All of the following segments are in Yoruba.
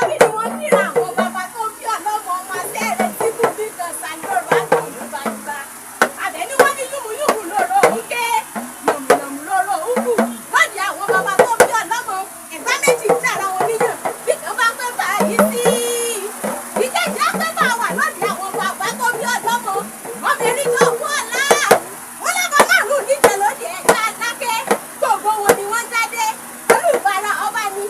Bí ni wọ́n kíra àwọn bàbá tó bí ọlọ́mọ ọmọ asẹ́rẹ̀ tí kú bí kan sàlọ́rọ̀ àtòlù bàbá. Àbẹ̀ní wọ́n ní yùmùyùmù lóró òǹkẹ́, yànmùyànmù lóró òǹkù. Lọ́dì àwọn bàbá tó bí ọlọ́mọ, ẹ̀gbá méjì ń dára wọn níyàn. Bí kan bá pẹ́ bá yìí sí. Ìkejì á pẹ́ bá wà lọ́dì àwọn bàbá tó bí ọlọ́mọ. Obìnrin tó kú ọ̀la. Wọ́n lọ́ba márùn-ún níjẹ̀ lóde ẹ̀ka alákẹ́. Gbogbo wọn ni wọ́n jáde. Olùbárà ọba ni,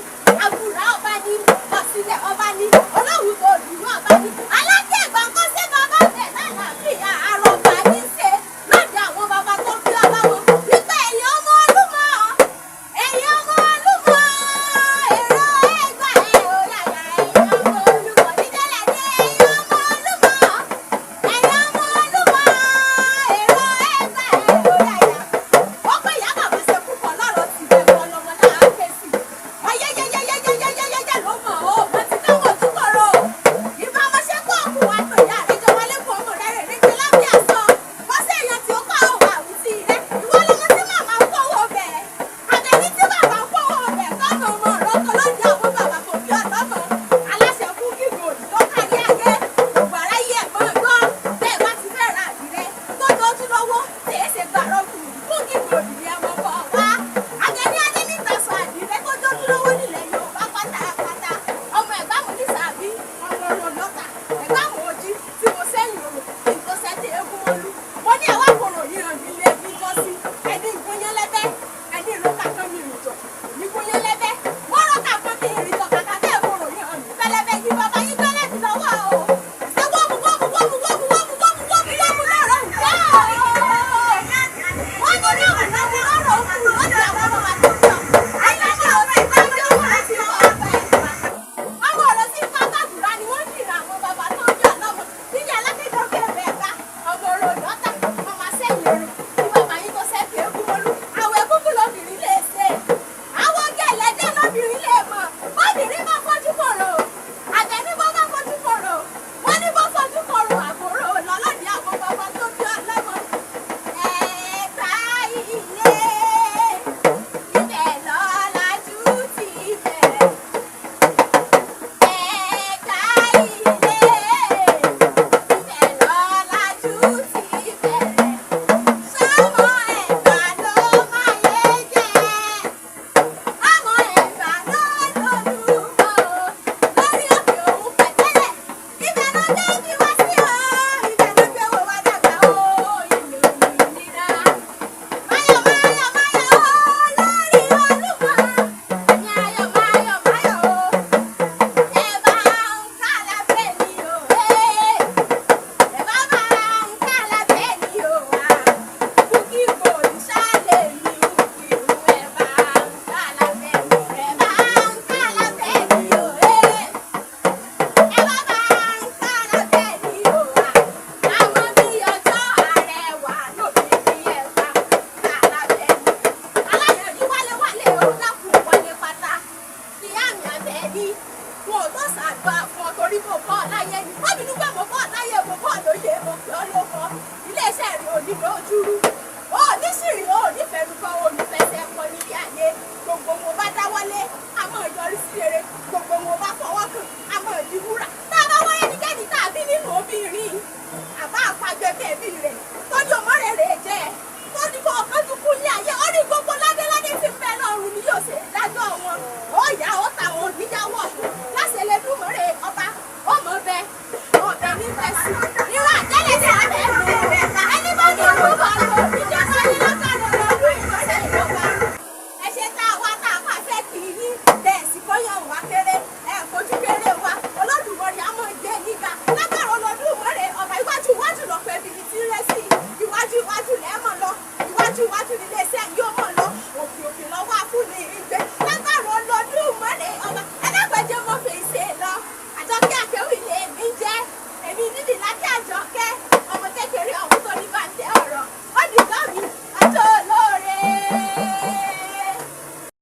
àgùrà ọba ni, ọ̀sìnlẹ̀ ọba ni, olóhùn tó dùnú ọba ni. Alákẹ́ ìgbàǹkan ṣé bàbá bẹ̀ lálàáfíà àrọ̀bà ní í ṣe lọ́dẹ àwọn bàbá tó bí ọlọ́mọ. Wípé ẹ̀yin ọmọ Olúmọ, ẹ̀yin ọmọ Olúmọ, èrò ẹgbà ẹ̀ ò yàyà ẹ̀yin ọmọ Olúmọ níjẹ́lẹ̀ dé ẹ̀yin ọmọ Olúmọ, ẹ̀yin ọmọ Olúmọ, èrò ẹgbà ẹ̀ ò yàyà. Ó pé ìyá bàbá ṣe púpọ̀ lọ́rọ̀ tìrẹ gan lọmọ náà á ké sí. Ayẹyẹyẹyẹyẹyẹyẹ ló mọ̀ ó, mo ti dáwọ́ ojú kọ̀rọ̀ o. Ìbámọ́ṣẹ́ kó òkú wa tó ìyá rẹ̀ jọ wọlé fún ọmọ rẹ̀ rẹ̀ rẹ̀ lábẹ́ àṣọ. Wọ́n sì èèyàn tí ó kọ́ òwò àwùjọ rẹ̀. Ìwọ lọmọ tí màmá ń kówó bẹ̀. Àtẹ̀ní tí bàbá ń kówó bẹ̀ tọ́mọ ọmọ ọ̀rọ̀ kan lóde àwọn bàbá kò bí ọlọ́mọ. Aláṣẹ fún kíkò tó kárí ayé. Gbogbo aráyé ẹ̀gbọ́n gbọ́. Bẹ́ẹ̀ bá ti fẹ́ ra àdìrẹ tó tọ́jú lọ́wọ́ tí èsè gbàrọ̀ kù fún kíkò òdìrí ẹmọ bọ̀ wá. Àgẹ̀ní adé níta sọ àdìrẹ tó tọ́jú lọ́wọ́ nílẹ̀ Yorùbá pátápátá. Ọmọ ẹ̀gbá mo ní sàbí, ọmọ ọ̀rọ̀ lọ́tà, ẹ̀gbá mo ojí tí mo sẹ́yìn òrò kí n tó sẹ́tẹ̀ eégún mọ́lú. Mo ní ẹ̀wá kòrò yìí mi lé bí jọ́ sí. Ẹni ìgúnyán lẹ́bẹ́, ẹni ìrókà kan mi ìrìnjọ, èmi gúnyán lẹ́bẹ́. Wọ́n rọ́kà kan mi ìrìnjọ kàkà bẹ́ẹ̀ kòrò yìí hàn mí pẹlẹbẹ yìí bàbá yín gbẹ́lẹ́ mi lọ́wọ́ o. Ṣé wọ́mù wọ́mù wọ́mù wọ́mù wọ́mù wọ́mù wọ́mù wọ́mù lọ́rọ̀ ń gbọ́? Wọ́n ní lọ́rọ̀ lọ́rọ̀ lọ́rọ̀ òkú lọ́dọ̀ àwọn bàbá tó jọ. Aláṣẹ ọ̀rọ̀ ìgbàjọ́ wọn àti ọ̀bẹ. Àwọn ọ̀rọ̀ tí pátákùrá ni wọ́n dìrà àwọn bàbá tó ń jà lọ́mọ. Níyà alákẹ́kọ̀ọ́ kẹrẹ̀ ẹ̀ka, ọmọ ọ̀rọ̀ ọ̀dọ́ta, ọmọ sẹ́yìn orò, ní bàbá yín tó sẹ́fì eégún mọ́lú. Àwọn egúngún lóbìnrin lè ṣe. Àwọn gẹ̀lẹ́dẹ́ lóbìnrin lè mọ̀. Bóbìnrin bá fojú kòrò. Àbẹ̀ní bó bá fojú kòrò. Wọ́n ní bó fojú kòrò àbúrò lọ́lọ́dì àwọn bàbá tó bí ọlọ́mọ. Ẹ̀ẹ́ta ilé, ibẹ̀ lọ́làjú ti bẹ̀rẹ̀. Ẹ̀ka ilé, ibẹ̀ lọ́làjú ti bẹ̀rẹ̀. Sọ́mọ Ẹ̀gbá ló máa yé jẹ́. Ọmọ Ẹ̀gbá ló lólùmọ̀. Lórí òkè òun pẹ̀tẹ́lẹ̀. Ibẹ̀ ló dé bí wá sí o. Ibẹ̀ ló gbé wo wá dàgbà o. Ìlú òmìnira. Máyọ̀ máyọ̀ máyọ̀ o. Lórí Olúmọ. Ẹ̀yin ayọ̀ máyọ̀ máyọ̀ o. Ẹ bá ń kálá bẹ́ẹ̀ ni o. Ẹ bá bá ń kálá bẹ́ẹ̀ ni o. Bukky Gold ṣáàlẹ̀ mi ìrù ẹ bá ń kálá bẹ́ẹ̀ ni. Ẹ bá ń kálá bẹ́ẹ̀ ni o. Ẹ bá bá ń kálá bẹ́ẹ̀ ni o. Àwọn bí ọjọ́ àrẹwà lóbìnrin ẹ bá ń kálá bẹ́ẹ̀ ni. Aláyọ̀dí wálé wálé o dákun wọlé pátá. Ìyá mi Àbẹ̀ní wọn ò tó ṣàgbà fún ọ torí mo kọ́ ọ láyé ni. Wọ́n bínú pé mo kọ́ ọ láyé mo kọ́ ọ lóye mo pè ọ́ ló kọ́. Iléeṣẹ́ rẹ̀ ò ní lójúrú. O ò ní sìrì o ò ní fẹnukọ o ò ní fẹsẹ̀ kọ nílé ayé. Gbogbo mo bá dáwọ́lé a máa yọrí sí rere. Gbogbo